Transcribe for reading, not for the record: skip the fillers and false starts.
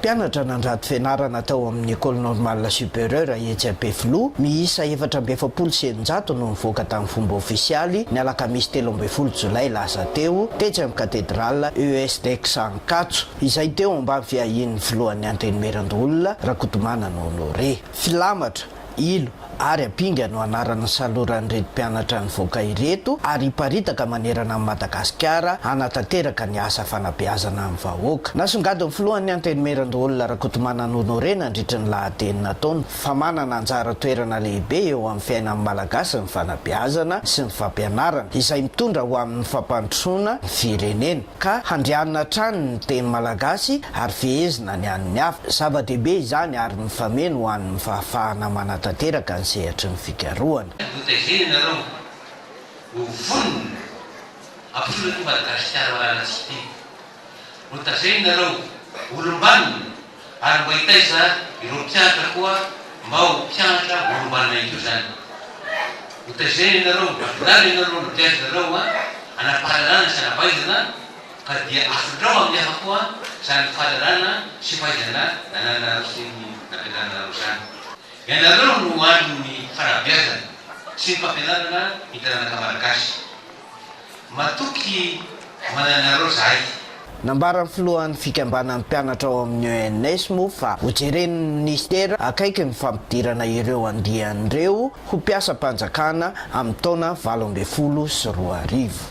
Mpianatra nandrato fianarana tao amin'ny Ecole Normale Supérieure etsy Ampefiloha, miisa 644 no nivoaka tamin'ny fomba ofisialy ny alakamisy 13 jolay lasa teo, tetsy amin'ny Katedrala ESDEX Ankatso, izay teo ambany fiahian'ny filohan'ny Antenimierandoholona, Rakotomanana Honoré. Filamatra, Ilo ary ampinga no anarana nisaloran'ireto mpianatra nivoaka ireto ary hiparitaka manerana an'i Madagasikara hanatanteraka ny asa fanabeazana ny vahoaka. Nasongadin'ny filohan'ny Antenimierandoholona Rakotomanana Honoré nandritry ny lahateny nataony fa manana anjara toerana lehibe eo amin'ny fiainan'ny Malagasy ny fanabeazana sy ny fampianarana izay mitondra ho amin'ny fampandrosoana ny firenena. Ka handrianina hatrany ny teny malagasy ary fehezina ny an'ny hafa. Zava-dehibe izany ary mifameno ho an'ny fahafahana manatanteraka ny sehatry ny fikarohana. Notaizena ianareo ho vonona hampitondra ity Madagasikara malalantsika ity. Notaizena ianareo ho olom-banona ary mba hitaiza ireo mpianatra koa mba ho mpianatra olom-banona ihany koa izany. Hotaizaina ianareo, ampianarina ianareo, nobeazina ianareo hanam-pahalalana sy hanam-pahaizana ka dia afindrao amin'ny hafa koa izany fahalalana sy fahaizana nanananareo sy nampianarinareo izany. Ianareo no andrin'ny fanabeazana sy ny fampianarana ny taranaka malagasy. Matoky manana anareo zahay. Nambaran'ny filohan'ny fikambanan'ny mpianatra ao amin'ny ENS moa fa hojeren'ny minisitera akaiky ny fampidirana ireo andiany ireo ho mpiasam-panjakana amin'ny taona 2018.